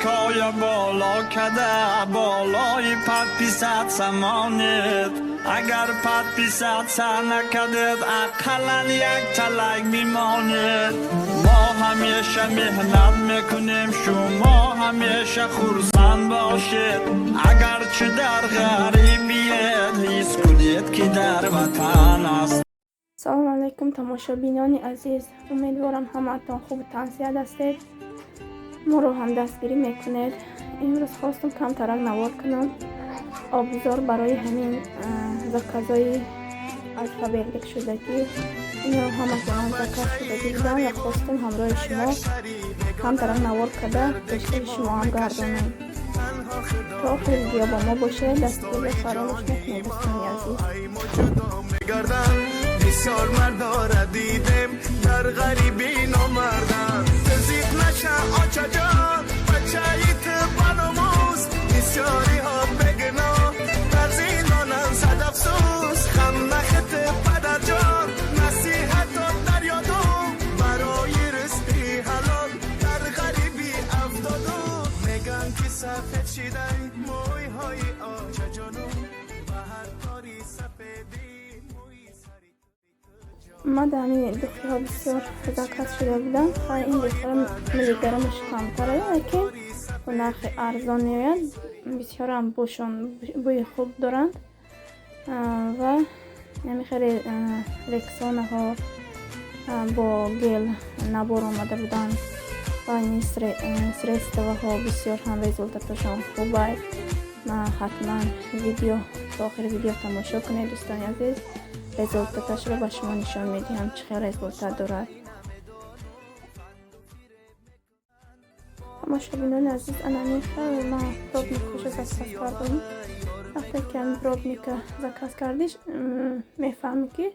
Лайкоя боло када, болои подписаться монед. Агар подписаться накардед, ақаллан якта лайк бимонед. Мо ҳамеша меҳнат мекунем, шумо ҳамеша хурсанд бошед. Агарчи дар ғарибиед, ҳис кунед, ки дар ватан аст. Салому алайкум, тамошобинони азиз. Умедворам, ҳамаатон хубу тансиҳат ҳастед, моро ҳам дастгирӣ мекунед. Имрӯз хостум камтарак навор кунам, обзор барои ҳамин заказҳои аз Фаберлик шудагӣ. Ино ҳамашон заказ шудагӣ буданд ва хостум ҳамроҳи шумо камтарак навор карда пешкаши шумо ҳам гардонем. То охири видео бо мо бошед, дастгириро фаромӯш накунед, дӯстони азиз. Бисёр мардора дидем, дар ғарибӣ номардан. Зиқ наша, очаҷон, бачаи ту баномус. Бисёриҳо бегуноҳ дар зиндонанд, сад афсӯс. Ғам нахӯр, падарҷон, насиҳатот дар ёдум. Барои ризқи ҳалол дар ғарибӣ афтоду. Меган ки сафед шидай мӯйҳои очаҷону ба ҳар тори сафедӣ мӯи сари. Ма дар ҳамин духиҳо бисёр заказ шуда будам. Хай, ин духиҳо миллиграммаш камтара, лекин бо нархи арзон меояд. Бисёрам бӯшон бӯи хуб доранд. Ва ҳамин хеле рексонаҳо бо гел набор омада буданд ва ин средствоҳо бисёр ҳам результаташон хубай. Ма ҳатман видео то охири видео тамошо кунед, дӯстони азиз. Результаташро ба шумо нишон медиҳам, чӣ хел результат дорад. Тамошобинони азиз, ана хел ман пробникоша заказ кардам. Вақте ки ҳамин пробника заказ кардиш, мефаҳмӣ, ки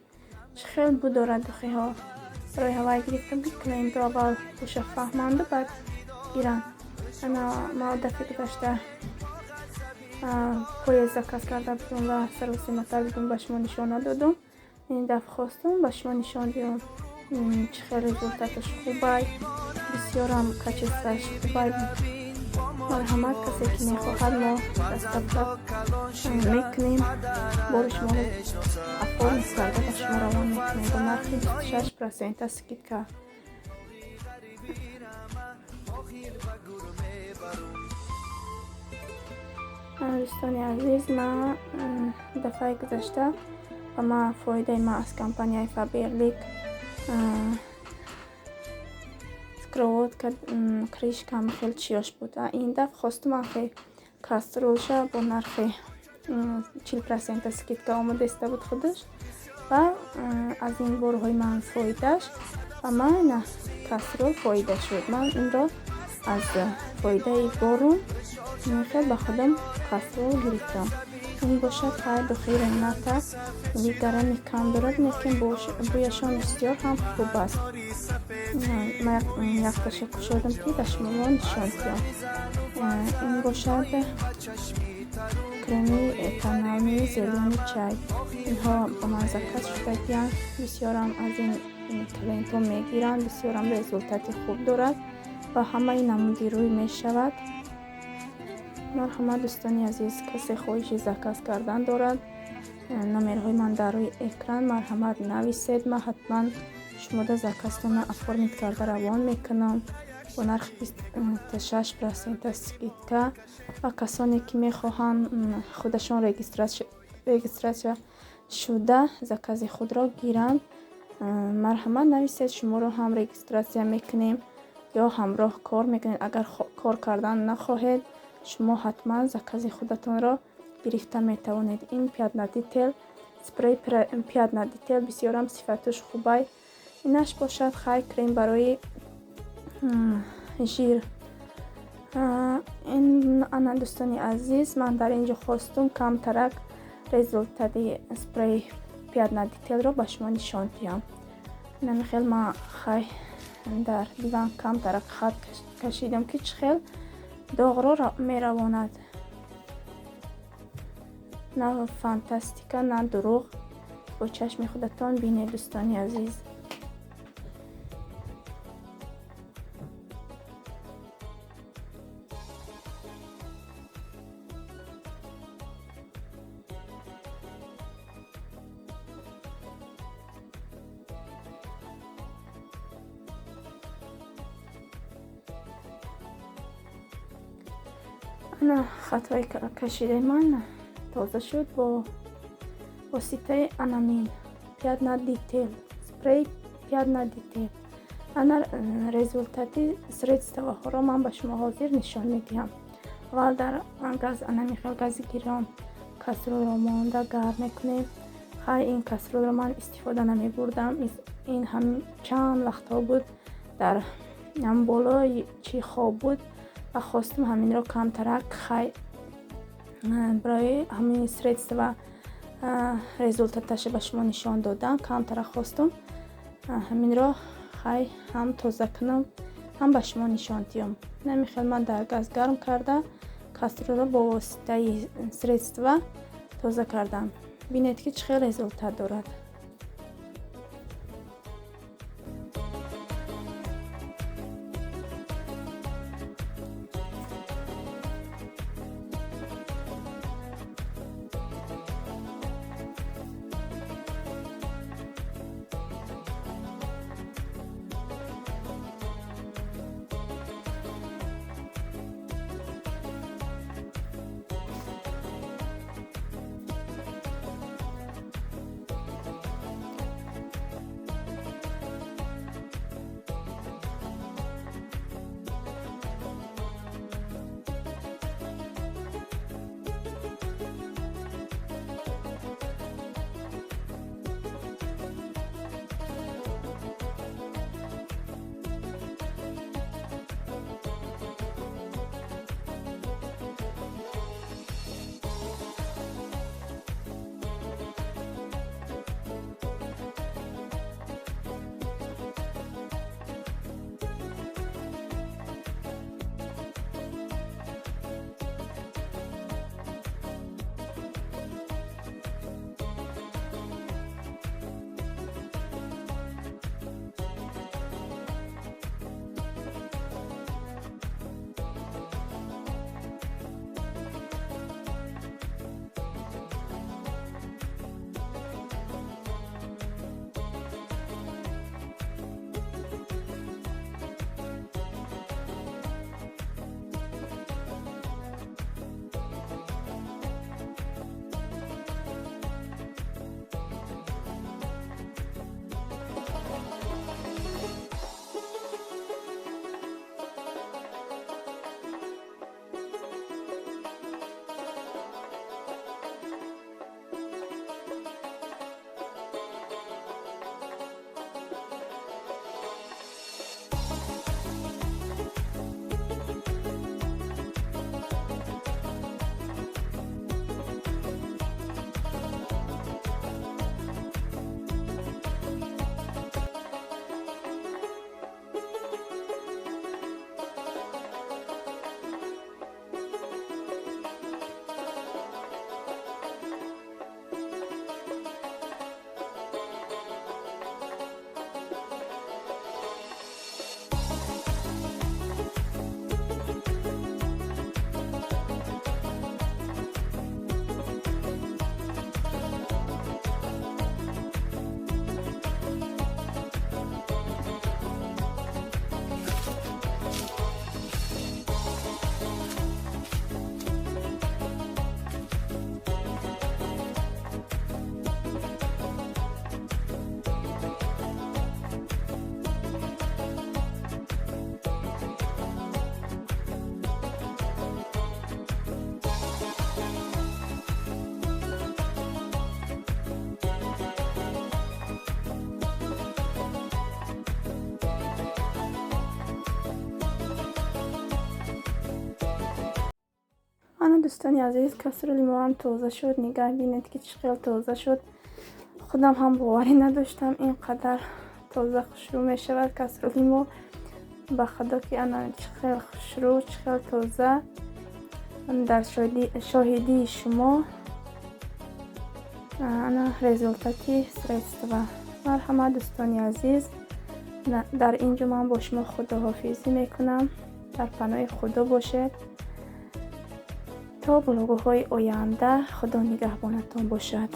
чӣ хел бу дорад духиҳо. Барои ҳавай гирифтам, ки клиентро аввал буша фаҳманду баъд гиранд. Ана ма дафъи гузашта поезд заказ карда будам ва саросиматар будам, ба шумо нишон надодум. Ин дафъ хостум ба шумо нишон диҳам, чӣ хел результаташ хубай, бисёрам качествоаш хубай. Марҳамат, касе ки мехоҳад, мо доставка мекунем. Бори шуморо оформить карда ба шумо равон мекунем бо нархи 26 процента скидка. Дӯстони азиз, ма дафъаи гузашта ба ма фоидаи ма аз компанияи Фаберлик сковородка, крышка, хел чиёш буд. Ин дафъ хостум анхе кастрюлша бо нархи 40 процента скидка омода иста буд худаш ва аз ин борҳои ман фоидааш ба ман ина кастрюл фоида шуд. Ман инро аз фоидаи борум хел ба худам кастрюл гирифтам. Ин бошад хай духи Рената, миллиграмми кам дорад, лекин бӯяшон бисёр ҳам хуб аст. Ма якташа кушодам, ки ба шумо нишон диҳам. Ин бошад креми тонални зелёный чай. Инҳо ба ман заказ шудагианд. Бисёрам аз ин клиентҳо мегиранд, бисёрам результати хуб дорад ва ҳамаи намуди рӯй мешавад. Марҳамат, дӯстони азиз, касе хоҳиши заказ кардан дорад, номерҳои ман дар рӯи экран, марҳамат, нависед. Ман ҳатман шумода заказтонро оформить карда равон мекунам бо нархи 26 процента скидка. Ва касоне ки мехоҳанд худашон регистрация шуда закази худро гиранд, марҳамат, нависед, шуморо ҳам регистрация мекунем ё ҳамроҳ кор мекунед. Агар кор кардан нахоҳед, шумо ҳатман закази худатонро гирифта метавонед. Ин пятновыводитель, спрей пятновыводитель, бисёрам сифатуш хубай. Инаш бошад хай крем барои жир. Ин ана, дӯстони азиз, ман дар ин ҷо хостум камтарак результати спрей пятновыводительро ба шумо нишон диҳам. Инами хел ман хай дар диван камтарак хат кашидам, ки чӣ хел доғро меравонад. На фантастика, на дурӯғ, бо чашми худатон бинед, дӯстони азиз. Ана хатҳои кашидаи ман тоза шуд бо воситаи анамин пятнодетель, спрей пятнодетель. Ана результати средствоҳоро ман ба шумо ҳозир нишон медиҳам. Аввал дар газ, анами хел гази гирон кастрюлро монда гарм мекунем. Хай, ин кастрюлро ман истифода намебурдам. Ин ҳам чанд вақтҳо буд дар болои чӣ хоб буд ва хостум ҳаминро камтарак, хай, барои ҳамин средства результаташа ба шумо нишон додам. Камтарак хостум ҳаминро, хай, ҳам тоза кунам, ҳам ба шумо нишон диҳам. Инами хел ман дар газ гарм карда кастрюлро бо воситаи средства тоза кардам. Бинед, ки чӣ хел результат дорад. Ана, дӯстони азиз, кастрюли мо ҳам тоза шуд. Нигаҳ бинед, ки чӣ хел тоза шуд. Худам ҳам боварӣ надоштам, ин қадар тоза хушрӯ мешавад кастрюли мо. Ба худо, ки ана чӣ хел хушрӯ, чӣ хел тоза. Дар шоҳидии шумо ана результати средства. Марҳамат, дӯстони азиз, дар ин ҷо ман бо шумо худоҳофизӣ мекунам. Дар паноҳи Худо бошед то блогҳои оянда. Худо нигаҳбонатон бошад.